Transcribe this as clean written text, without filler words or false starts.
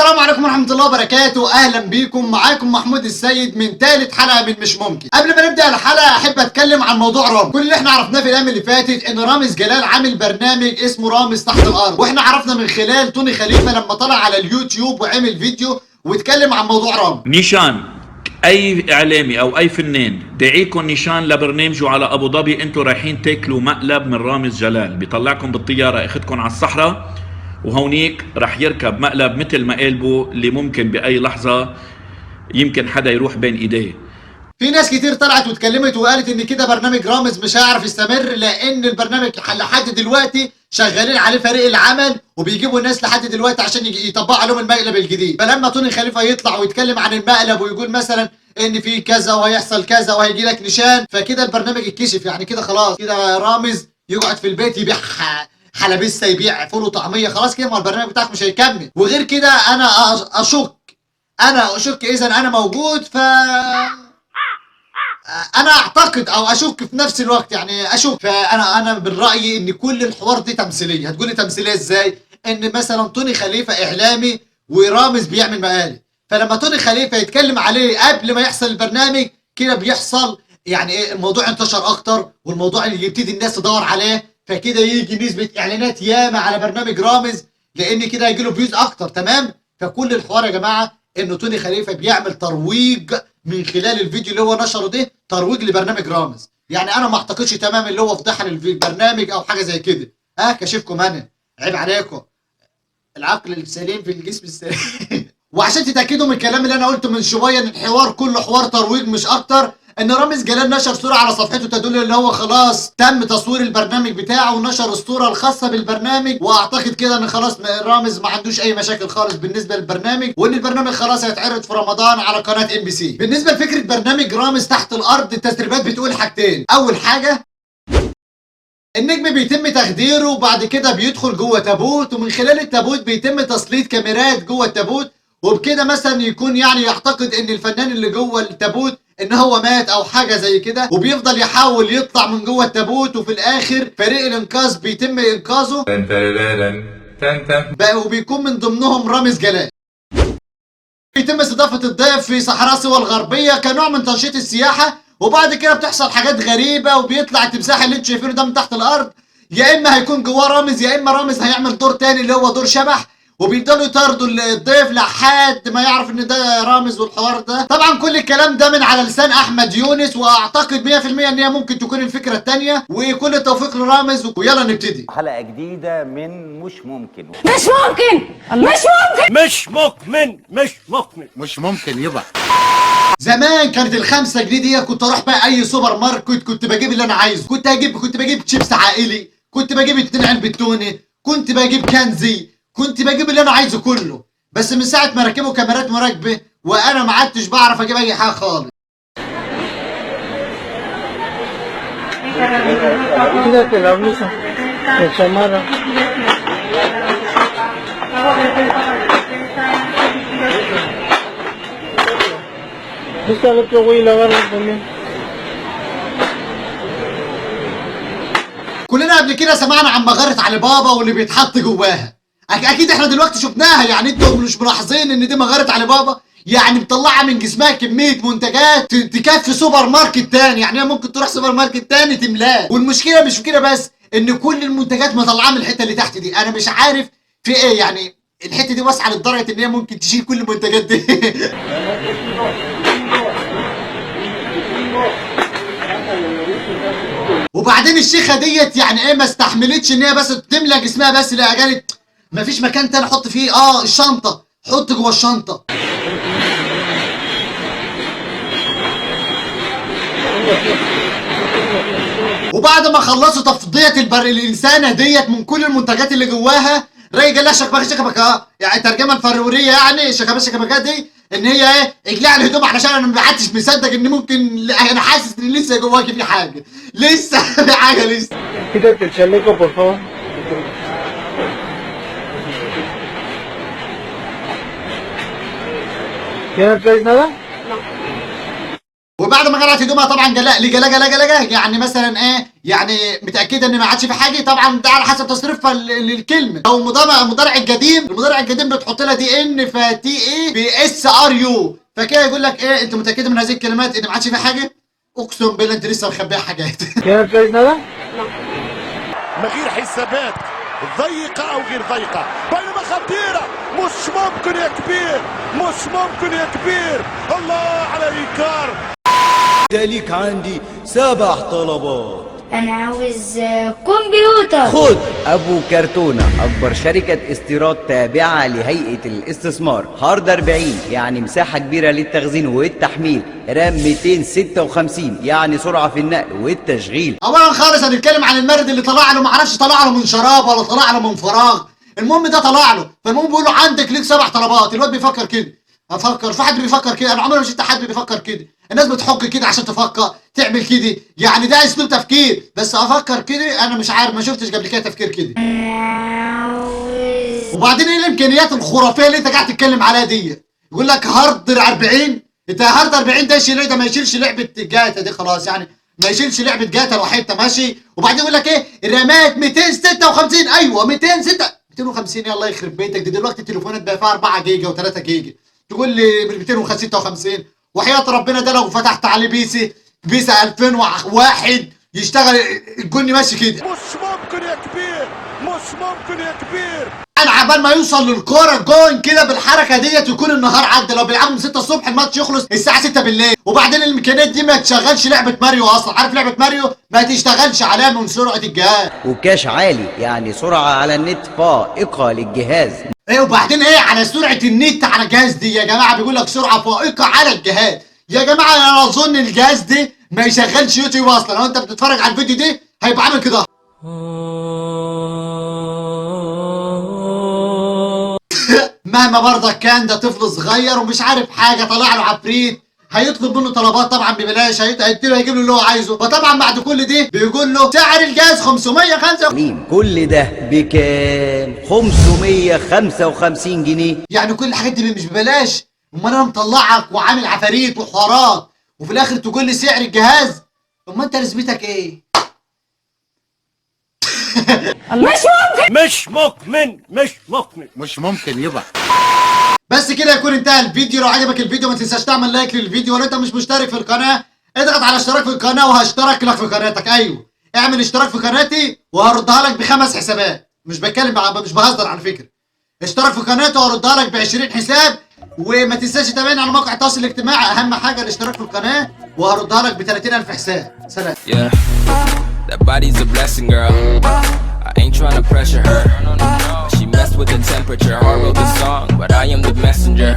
السلام عليكم ورحمة الله وبركاته، اهلا بيكم. معاكم محمود السيد من ثالث حلقة من مش ممكن. قبل ما نبدا الحلقة احب اتكلم عن موضوع رامز. كل اللي احنا عرفناه في الايام اللي فاتت ان رامز جلال عامل برنامج اسمه رامز تحت الارض، واحنا عرفنا من خلال توني خليفة لما طلع على اليوتيوب وعمل فيديو واتكلم عن موضوع رامز. نيشان اي اعلامي او اي فنان داعيكم نيشان لبرنامجه على ابو ظبي، انتم رايحين تاكلوا مقلب من رامز جلال. بيطلعكم بالطيارة اخذكم على الصحراء، وهونيك رح يركب مقلب مثل مقالبه اللي ممكن باي لحظة يمكن حدا يروح بين ايديه. في ناس كتير طلعت واتكلمت وقالت ان كده برنامج رامز مش هيعرف يستمر، لان البرنامج لحد دلوقتي شغالين عليه فريق العمل وبيجيبوا الناس لحد دلوقتي عشان يطبقوا عليهم المقلب الجديد. فلما توني خليفة يطلع ويتكلم عن المقلب ويقول مثلا ان في كذا وهيحصل كذا وهيجي لك نشان، فكده البرنامج اتكشف. يعني كده خلاص، كده رامز يقعد في البيت يبيع حلبسه، يبيع فول وطعميه، خلاص كده ما البرنامج بتاعك مش هيكمل. وغير كده انا اشك اذا انا موجود، ف انا اعتقد او اشك في نفس الوقت، يعني اشك. فانا من رايي ان كل الحوار دي تمثيلية. هتقولي تمثيلية ازاي؟ ان مثلا توني خليفة اعلامي ورامز بيعمل مقالب، فلما توني خليفة يتكلم عليه قبل ما يحصل البرنامج كده بيحصل يعني ايه، الموضوع انتشر اكتر والموضوع اللي يبتدي الناس تدور عليه، فكده يجي نسبه اعلانات ياما على برنامج رامز، لان كده هيجي له views اكتر. تمام؟ فكل الحوار يا جماعة ان توني خليفة بيعمل ترويج من خلال الفيديو اللي هو نشره ده، ترويج لبرنامج رامز. يعني انا ما اعتقدش تمام اللي هو فضيحة للبرنامج او حاجة زي كده. كشفكم انا، عيب عليكم، العقل السليم في الجسم السليم. وعشان تتاكدوا من الكلام اللي انا قلته من شوية ان الحوار كله حوار ترويج مش اكتر، ان رامز جلال نشر صوره على صفحته تدل ان هو خلاص تم تصوير البرنامج بتاعه، ونشر الصورة الخاصة بالبرنامج. واعتقد كده ان خلاص رامز ما عندوش اي مشاكل خالص بالنسبة للبرنامج، وان البرنامج خلاص هيتعرض في رمضان على قناة MBC. بالنسبة لفكرة برنامج رامز تحت الارض، التسريبات بتقول حاجتين. اول حاجة، النجم بيتم تخديره وبعد كده بيدخل جوه تابوت، ومن خلال التابوت بيتم تسليط كاميرات جوه التابوت، وبكده مثلا يكون يعني يعتقد ان الفنان اللي جوه التابوت ان هو مات او حاجة زي كده، وبيفضل يحاول يطلع من جوه التابوت، وفي الاخر فريق الانقاذ بيتم انقاذه وبيكون من ضمنهم رامز جلال. بيتم استضافة الضيف في صحراء سيوه الغربية كنوع من تنشيط السياحة، وبعد كده بتحصل حاجات غريبة وبيطلع التمساح اللي انتوا شايفينه ده من تحت الارض، يا اما هيكون جواه رامز يا اما رامز هيعمل دور تاني اللي هو دور شبح، وبيفضلوا يطاردوا الضيف لحد ما يعرف ان ده رامز والحوار ده. طبعا كل الكلام ده من على لسان احمد يونس، واعتقد 100% ان هي ممكن تكون الفكرة الثانية. وكل التوفيق لرامز، ويلا نبتدي حلقة جديدة من مش ممكن. مش ممكن، مش ممكن، مش مؤمن، مش مؤمن، مش ممكن يبقى. زمان كانت ال5 جنيه دي كنت اروح بقى اي سوبر ماركت كنت بجيب اللي انا عايزه، كنت بجيب شيبس عائلي، كنت بجيب 2 علبة تونه، كنت بجيب كنزي، كنت بجيب اللي انا عايزه كله. بس من ساعة ما ركبوا كاميرات مراقبة وانا ما عدتش بعرف اجيب اي حاجة خالص. Quítate la blusa, la chamarra. Busca al otro güey y lo agarra también. كلنا قبل كده سمعنا عن مغارة علي بابا واللي بيتحط جواها، اكيد احنا دلوقتي شفناها. يعني انتوا مش ملاحظين ان دي مغارة علي بابا؟ يعني مطلعه من جسمها كمية منتجات تكفي سوبر ماركت تاني، يعني هي ممكن تروح سوبر ماركت تاني تملاه. والمشكلة مش في كده بس، ان كل المنتجات مطلعه من الحتة اللي تحت دي. انا مش عارف في ايه، يعني الحتة دي واسعة لدرجة ان هي ممكن تشيل كل المنتجات دي. وبعدين الشيخه ديت يعني ايه، ما استحملتش ان هي بس تملى جسمها بس، لا قالت مفيش مكان تاني احط فيه، الشنطة، حط جوه الشنطة. وبعد ما خلصوا تفضيه الانسانة ديت من كل المنتجات اللي جواها، راجل قال لها شكبكه شكبكه، يعني الترجمة الفروريه يعني شكبكه شكبكه دي ان هي ايه، اجلع الهدوم علشان انا ما عدتش مصدق ان ممكن، انا حاسس ان لسه جواكي في حاجة، لسه في حاجة لسه. Quítate el chaleco, por favor. ¿Ya no traes nada? ومن وبعد ما قلعت هدومها طبعا جلاء لجلا جلا جلا، يعني مثلا ايه، يعني متاكدة ان ما عادش في حاجة. طبعا ده على حسب تصريفها للكلمة. او المضارع القديم، المضارع القديم بتحط لها D N ف T A ب S R U، فكده يقول لك ايه، انت متاكدة من هذه الكلمات ان ما عادش في حاجة؟ اقسم بالله انت لسه مخبيه حاجات. من غير حسابات ضيقة أو غير ضيقة، بينما خطيرة. مش ممكن يا كبير، مش ممكن يا كبير، الله على إيكار. ذلك عندي 7 طلبات. انا عاوز كمبيوتر. خد ابو كرتونة، اكبر شركة استيراد تابعه لهيئة الاستثمار، hard 40 يعني مساحة كبيرة للتخزين والتحميل، RAM 256 يعني سرعة في النقل والتشغيل. اولا خالص هنتكلم عن المرد اللي طلع له، ما اعرفش طلع له من شراب ولا طلع له من فراغ، المهم ده طلع له. فالمهم بيقول له عندك ليك 7 طلبات. الواد بيفكر كده، افكر في حد بيفكر كده؟ انا عمري ما شفت حد بيفكر كده. الناس بتحك كده عشان تفكر تعمل كده، يعني ده اسلوب تفكير، بس افكر كده انا مش عارف، ما شفتش قبل كده تفكير كده. وبعدين ايه الامكانيات الخرافية اللي انت قاعد تتكلم عليها دي؟ يقول لك hard 40، انت hard 40 ده يشيل ايه؟ ده ما يشيلش لعبه جاتا دي خلاص، يعني ما يشيلش لعبه جاتا لوحدها ماشي. وبعدين يقول لك ايه، الرامات 256. ايوه 256، يلا يخرب بيتك، دي دلوقتي التليفونات بقى فيها 4 جيجا و3 جيجا، تقول لي 256. وحياة ربنا ده لو فتحت عليه PES 2001 يشتغل الجني ماشي كده. مش ممكن يا كبير، مش ممكن يا كبير. انا عبال ما يوصل للكورة جون كده بالحركة ديت يكون النهار عدى. لو بيلعبوا من 6 الصبح الماتش يخلص الساعة 6 بالليل. وبعدين الامكانيات دي ما تشغلش لعبه ماريو اصلا، عارف لعبه ماريو ما تشتغلش عليها من سرعة الجهاز. و cache عالي يعني سرعة على النت فائقة للجهاز. ايه وبعدين ايه على سرعة النت على الجهاز دي يا جماعة؟ بيقول لك سرعة فائقة على الجهاز. يا جماعة انا اظن الجهاز دي ما يشغلش يوتيوب اصلا. لو انت بتتفرج على الفيديو دي هيبقى عامل كده. مهما برضك كان ده طفل صغير ومش عارف حاجة، طلع له عفريت هيطلب منه طلبات طبعا ببلاش، هيديله هيجيب له اللي هو عايزه. فطبعا بعد كل دي بيقول له سعر الجهاز 505. كل ده بكام؟ 555 جنيه. يعني كل الحاجات دي مش ببلاش؟ امال انا مطلعك وعامل عفاريت وحوارات وفي الاخر تقول لي سعر الجهاز؟ امال انت رسمتك ايه؟ مش ممكن، مش مؤمن، مش مؤمن، مش ممكن يبقى. بس كده يكون انتهى الفيديو. لو عجبك الفيديو ما تنساش تعمل like للفيديو، ولو انت مش مشترك في القناة اضغط على اشتراك في القناة وهشترك لك في قناتك. ايوه اعمل اشتراك في قناتي وهردها لك ب5 حسابات، مش بتكلم مش بهزر على فكرة. اشترك في قناتي وهردها لك ب20 حساب. وما تنساش تتابعني على مواقع التواصل الاجتماعي، اهم حاجة الاشتراك في القناة، وهردها لك ب30000 حساب. سلام. Yeah, that body's a blessing, girl. I ain't tryna pressure her. She messed with the temperature. I wrote the song, but I am the messenger.